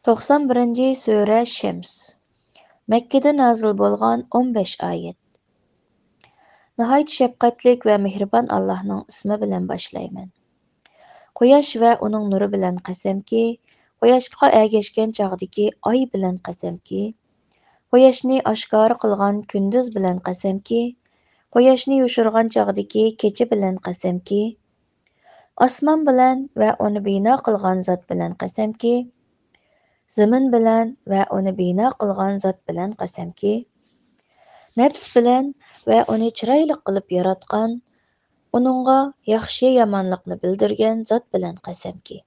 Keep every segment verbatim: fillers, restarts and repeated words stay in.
توقسان بىرىنچى سۈرە شەمس. مەككىدە نازىل بولغان، ئون بەش ئايەت. ناھايىتى شەپقەتلىك ۋە مېھرىبان ئاللاھنىڭ ئىسمى بىلەن باشلايمەن. قۇياش ۋە ئۇنىڭ نۇرى بىلەن قەسەمكى، قۇياشقا ئەگەشكەن چاغدىكى ئاي بىلەن قەسەمكى، قۇياشنى ئاشكارا قىلغان كۈندۈز بىلەن قەسەمكى، قۇياشنى يوشۇرغان چاغدىكى كېچە بىلەن قەسەمكى، ئاسمان بىلەن ۋە ئۇنى بىنا قىلغان زات بىلەن قەسەمكى، زېمىن بىلەن ۋە ئۇنى بىنا قىلغان زات بىلەن قەسەمكى، نەپس بىلەن ۋە ئۇنى چىرايلىق قىلىپ ياراتقان، ئۇنىڭغا ياخشى-يامانلىقنى بىلدۈرگەن زات بىلەن قەسەمكى.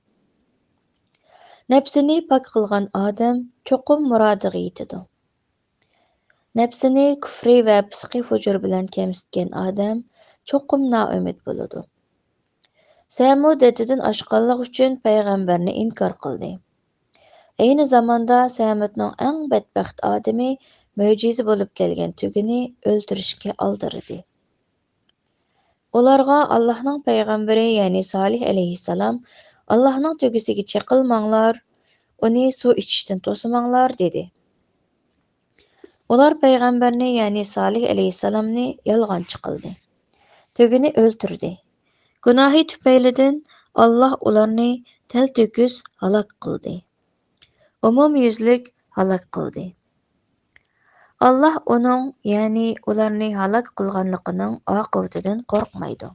نەپسىنى پاك قىلغان ئادەم چوقۇم مۇرادىغا يېتىدۇ. نەپسىنى كۈفرى ۋە پىسقى-فۇجۇر بىلەن كەمسىتكەن ئادەم چوقۇم نائۈمىد بولىدۇ. سەمۇد ھەددىدىن ئاشقانلىقى ئۈچۈن پەيغەمبەرنى ئىنكار قىلدى. ئەينى زاماندا سەمۇدنىڭ ئەڭ بەتبەخت ئادىمى مۆجىزە بولۇپ كەلگەن تۆگىنى ئۆلتۈرۈشكە ئالدىرىدى. ئۇلارغا ئاللاھنىڭ پەيغەمبىرى، يەنى سالىھ ئەلەيھىسسالام، «ئاللاھنىڭ تۆگىسىگە چېقىلماڭلار، ئۇنى سۇ ئىچىشتىن توسىماڭلار» دېدى. ئۇلار پەيغەمبەرنى، يەنى سالىھ ئەلەيھىسسالامنى يالغانچى قىلدى. تۆگىنى ئۆلتۈردى. گۇناھى تۈپەيلىدىن ئاللاھ ئۇلارنى تەلتۆكۈس ھالاك قىلدى. ئومۇميۈزلۈك ھالاك قىلدى. ئاللاھ ئۇنىڭ، يەنى ئۇلارنى ھالاك قىلغانلىقىنىڭ ئاقىۋىتىدىن قورقمايدۇ.